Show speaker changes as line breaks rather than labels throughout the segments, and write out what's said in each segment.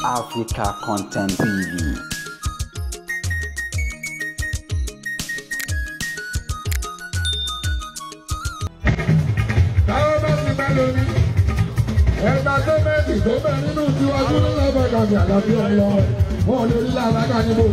Africa Content TV.
Tó bẹ̀ nínú tiwájú nílẹ̀ bàgàmì àlàbí ọ̀lọ́ wọn ò lè rí làlágà níbo.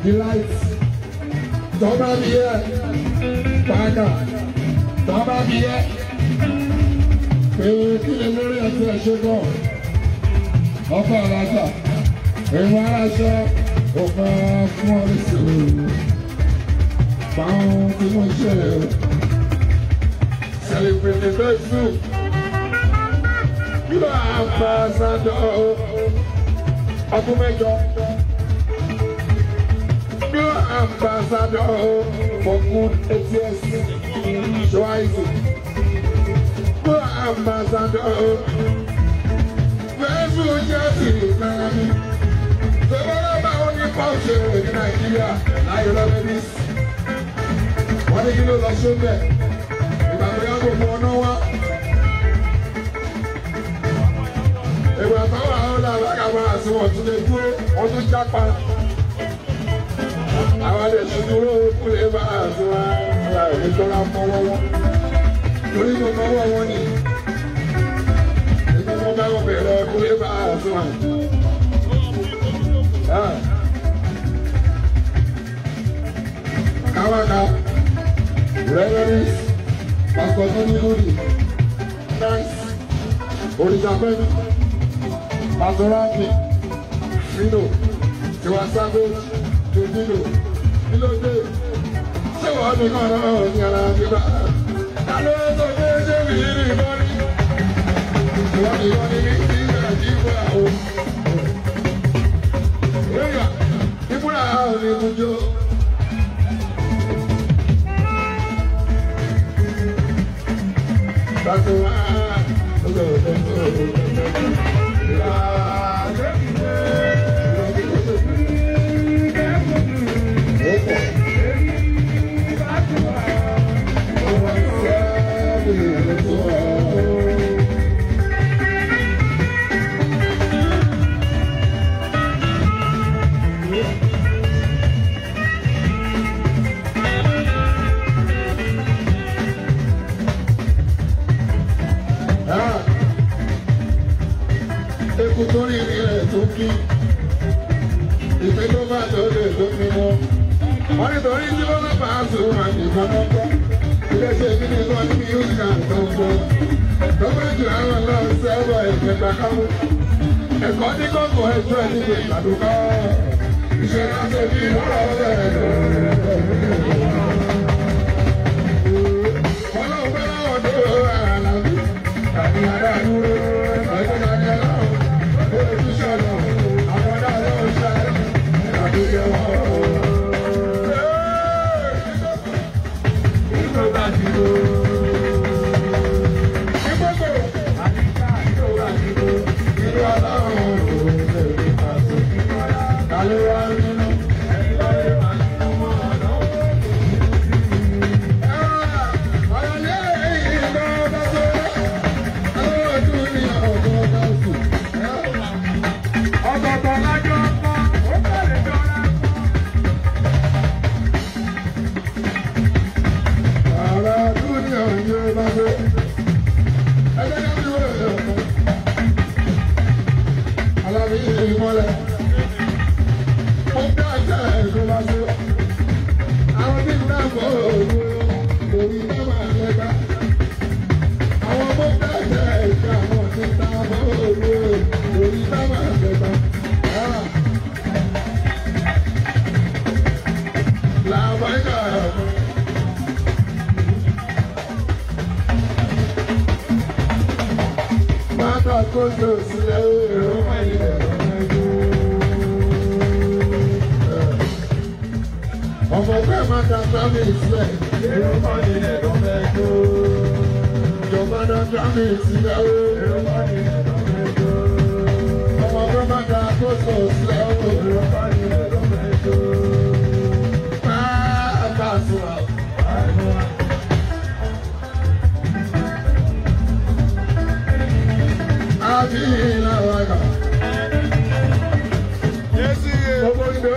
Delight. Tọ́ba bí yẹ. Pàgà. Tọ́ba bí yẹ. Pé kí lè lórí ẹtí ẹ̀ ṣe gan. Ọkọ̀ alájà. Ìwọ̀n aláṣọ. Ó máa fún ọ ní sùúrù. Báwọn tí wọ́n ṣe celebrate Facebook. Kí ló ambassador ọdún mẹ́jọ? Kí ló ambassador for good ATS? Ṣọ́wáìsì. Kí ló ambassador Facebook jẹ́ sí ìgbàlá mi? Ṣé báwo ní pọ́ọ̀ṣì ní Nàìjíríà láyé lọ́wọ́ bí? Wọ́n ní kí ló lọ ṣe bẹ́ẹ̀? Ìgbà tó yá gbogbo ọ̀nà wá. Ìgbà táwọn àwọn ọ̀làlágàmọ́ àti wọ́n tún lè dúró, wọ́n tún jápa. Àwọn lè ṣe dúró kú lè bá àti wọn láì tọ́ra fọwọ́ wọn. Torí mo fọwọ́ wọn ni. Èmi mo bá wọn bẹ̀rẹ̀ kú lè bá àti wọn. Káwáká. Reverend Pastor Tony Ludi, Nice, Orisafemi, Pastor Randy, Fino, Tiwa Savage, Davido, Kílódé, ṣé wàá ní kàn náà ní ara bíbá? Ta ló sọ pé ṣé mi rí ìbọn ní? Ìwọ́n ní wọ́n ní ní Nàìjíríà o. Ìyá, ìbúra ní ibùjọ. Eku tó rí rẹ̀ tó kí ìpín tó bá tó lè tó fi mọ́. Wọ́n ní torí tí wọ́n bá sùn máa nìkan náà gbọ́. Iléeṣẹ́ mi ní kọ́ ní music and tó ń gbọ́. Tó bá jù àwọn lọ sẹ́wọ̀ ìkẹta kámú. Ẹ̀kọ́ ní kọ́kọ́ ẹjọ́ ẹ̀ níbi ìgbàdúgbò. Iṣẹ́ láti fi lọ́rọ̀ rẹ̀. Ọlọ́run fẹ́ láwọn tó àlàbí. Tàbí adáàdúró. Ọjọ́ tàbí aláwọ̀. Ọmọ ọgbẹ́ máa da sámi ìsílẹ̀. Èrò máa ní ẹ̀rọ mẹ́jọ. Ìjọba da sámi ìsílẹ̀ o. Èrò máa ní ẹ̀rọ mẹ́jọ. Ọmọ ọgbẹ́ máa da kóso ìsílẹ̀ o. Èrò máa ní ẹ̀rọ mẹ́jọ. Máa bá a sọ̀rọ̀. Àbí ìlànà àgbà. Gbogbo ìdó.